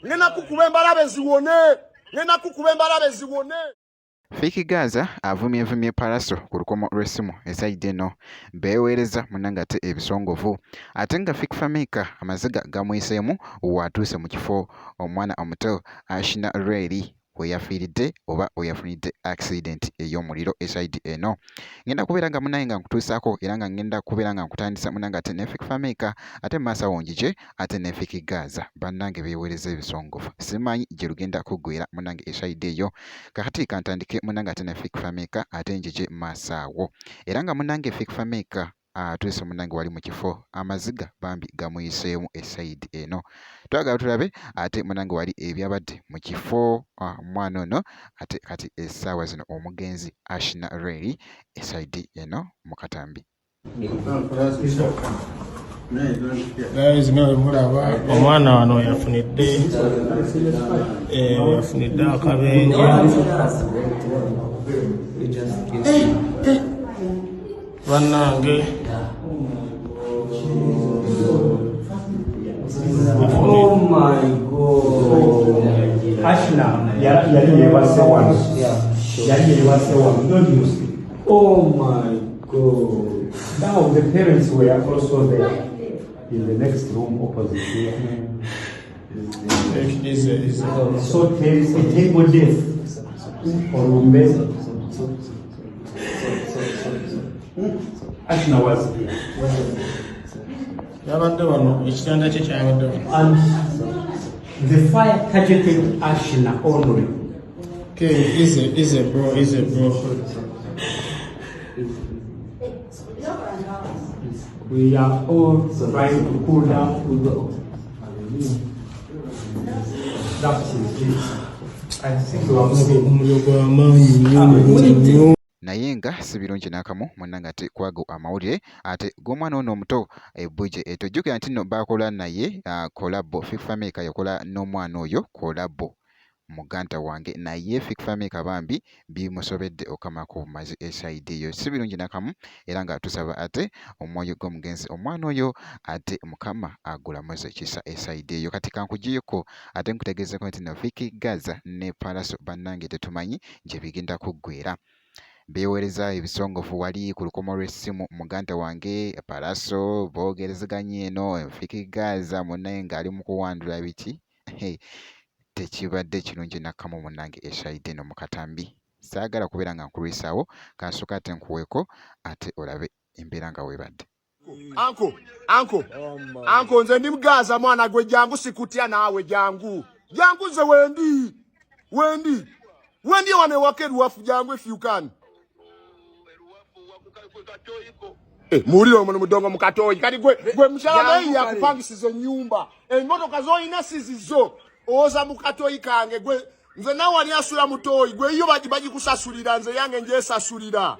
Ngenda kukuba embalabe ziwone. Ngenda kukuba embalabe ziwone. Fik Gaza avumyevumye Pallaso ku lukomo lw'essimu esayidi eno beeweereza munnange ate ebisongovu ate nga Fik Fameica amaziga gamuyiseemu w'atuuse mu kifo omwana omuto Ashina Rweri we yafiiridde oba we yafunidde accident ey'omuliro esayidi eno. Ngenda kubeera nga munnange nga nkutuusaako era nga ngenda kubeera nga nkutandisa munnange ate ne Fik Fameica ate mu maaso awo njije ate ne Fik Gaza bannange beeweereza ebisongovu simanyi gye lugenda kuggweera munnange esayidi eyo. Kakati kantandike munnange ate ne Fik Fameica ate njije mu maaso awo era nga munnange Fik Fameica atuuse munnange wali mu kifo amaziga bambi gamuyiseemu esayidi eno twagala tulabe ate munnange wali ebyabadde mu kifo omwana ono ate kati essaawa zino omugenzi Ashna Reri esayidi eno mu katambi. Guys, nga bwe mulaba omwana wano yafunidde eh, yafunidde akabenje. Bannange Oh my God. Ashna yali yebase wano. Yali yebase wano. Don't you see? Oh my God. Now the parents were also there in the next room opposite here. So there is a table death. Olumbe. Ashna was here. Yabadde wano ekitanda kye kyabadde wano. And the fire targeted Ashna only. Okay, easy, easy bro, easy bro. We are all trying to cool down. That is it. I think you have seen. Omuliro gw'amaanyi nnyo nnyo nnyo. Naye nga si birungi n'akamu munnange ate kwago amawulire ate g'omwana ono omuto ebbuje eto jjukira nti nno baakola naye kolabo Fik Fameica yakola n'omwana oyo kolabo muganda wange naye Fik Fameica bambi bimusobedde okukamako obumazi esayidi eyo si birungi n'akamu era nga tusaba ate omwoyo gw'omugenzi omwana oyo ate Mukama agulamuze kisa esayidi eyo kati kankugiyeko ate nkutegeezeko nti no Fik Gaza ne Pallaso bannange tetumanyi gye bigenda kuggweera. Beewereza ebisongovu wali ku lukomo lw'essimu muganda wange Pallaso boogerezeganya eno Fik Gaza munnaye ng'ali mu kuwandula biki tekibadde kirungi n'akamu munnange esayidi eno mu katambi. Saagala kubeera nga nkulwisaawo kansooke ate nkuweeko ate olabe embeera nga weebadde. Anko, anko, anko nze ndi Mugaza mwana gwe jangu sikutya naawe jangu. Jangu nze wendi. Wendi. Wendi wano ewaka eruwafu jangu if you can. Eh, muwulire omuno mudongo mu katoyi kati gwe gwe mukyala naye yakupangisiza ennyumba emmotoka z'olina si zizo owoza mu katoyi kange gwe nze nawe wali asula mu toyi gwe yo bagikusasulira nze yange njesasulira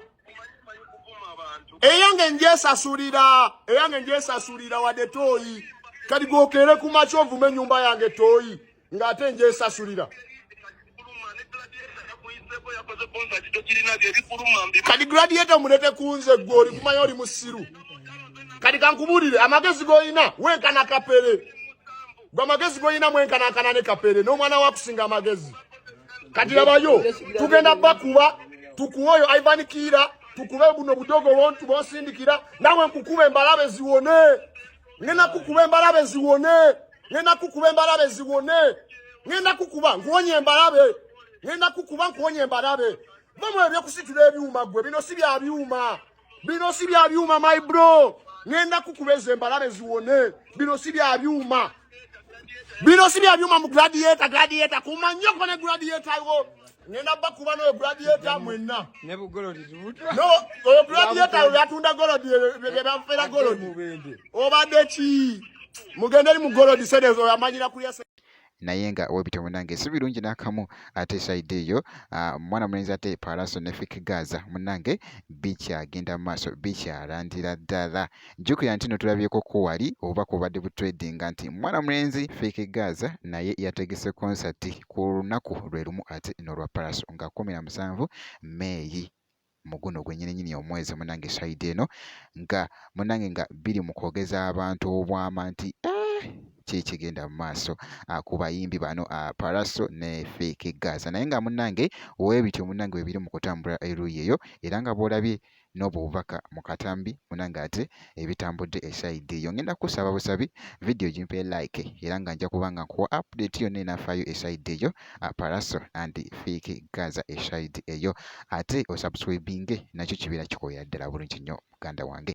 eyange njesasulira eyange njesasulira wadde toyi kati gwokeere ku makya ovume ennyumba yange toyi ng'ate njesasulira kati gladiator mulete kunze gwe oli kumanya oli musiru kati kankubuulire amagezi g'olina wenkana kapere gwe amagezi g'olina mwenkanankana ne kapere n'omwana wakusinga amagezi kati labayo tugenda bakuba tukuwe oyo Ivan Kiira tukube buno budogo bontu bonsindikira nawe nkukube embalabe ziwone ngenda kukuba embalabe ziwone ngenda kukuba embalabe ziwone ngenda kukuba nkuwonye embalabe ngenda kukuba nkuwonye embalabe bamu ebyokusitula ebyuma gwe bino si bya byuma bino si bya byuma my bro ngenda kukuba ezo embalabe ziwone bino si bya byuma bino si bya byuma mu gladiator gladiator kumanyoko ne gladiator wo ngenda bakuba noyo gladiator mwenna ne bugolodi tubutwa no oyo gladiator oyo atunda golodi bafera golodi obadde ki mugende eri mu golodi sente oyo amanyira kulya naye nga webityo munange si birungi n'akamu ate sayidi eyo mwana mulenzi ate Pallaso ne Fik Gaza munange bikyagenda mu maaso bikyalandira ddala. Jjukira nti no tulabyeko ko wali obubaka obubadde butredinga nti mwana mulenzi Fik Gaza naye yategese konsati ku lunaku lwe lumu ate n'olwa Pallaso nga 17 May mu guno gwennyininyini omwezi munange sayidi eno nga munange nga biri mu kwogeza abantu obwama nti eh! Ki ekigenda mu maaso ku bayimbi bano Pallaso ne Fik Gaza? Naye nga munnange weebityo munnange bwe biri mu kutambula eruuyi eyo, era nga bw'olabye n'obwo obubaka mu katambi munange ate ebitambudde esayidi eyo. Ngenda kukusaba busabi vidiyo gimpe like, era nga nja kuba nga nkuwa update yonna enafaayo esayidi eyo, Pallaso and Fik Gaza esayidi eyo, ate osubscribinge, nakyo kibeera kikoyera ddala bulungi nnyo muganda wange.